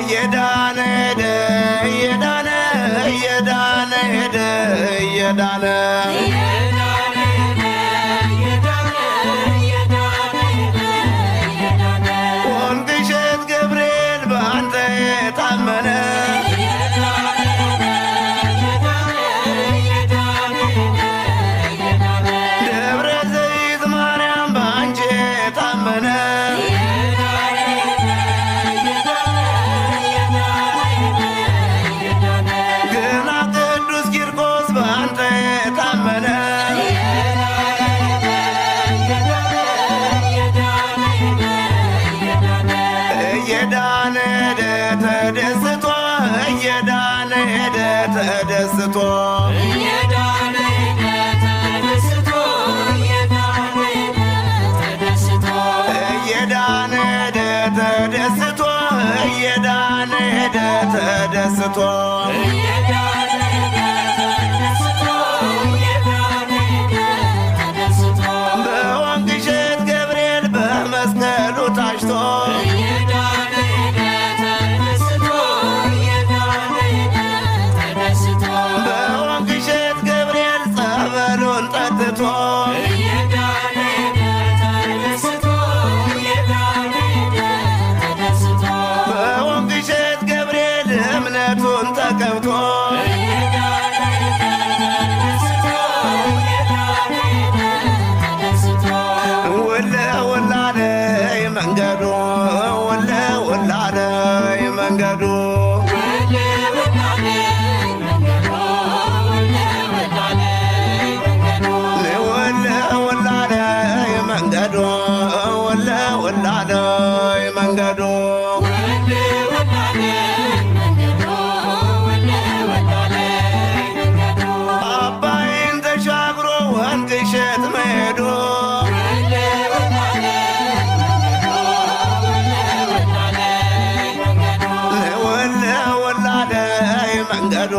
እየዳነ ሄደ እየዳነ እየዳነ ሄደ እየዳነ። ወንቅሸት ገብርኤል በአንተ የታመነ፣ ደብረ ዘይት ማርያም በአንቺ የታመነ፣ ግና ቅዱስ ቂርቆስ በአንተ የታመነ፣ እየዳነ ሄደ ተደስቶ፣ እየዳነ ሄደ ተደስቶ። እየዳነ ሄደ ተደስቶ፣ እየዳነ ሄደ ተደስቶ። በወንቅሸት ገብርኤል በመስቀሉ ታሽቶ፣ በወንቅሸት ገብርኤል ጸበሉን ጠጥቶ፣ በወንቅሸት ገብርኤል እምነቱን ተቀብቶ፣ ውለ ውላለይ መንገዱ፣ ውለ ውላለይ መንገዱ፣ ውለ ውላለይ መንገዱ፣ ውለ ውላለይ መንገዱ። አባይን ተሻግሮ ወንቅሸት መሄዱ፣ ውለ ውላለይ መንገዱ፣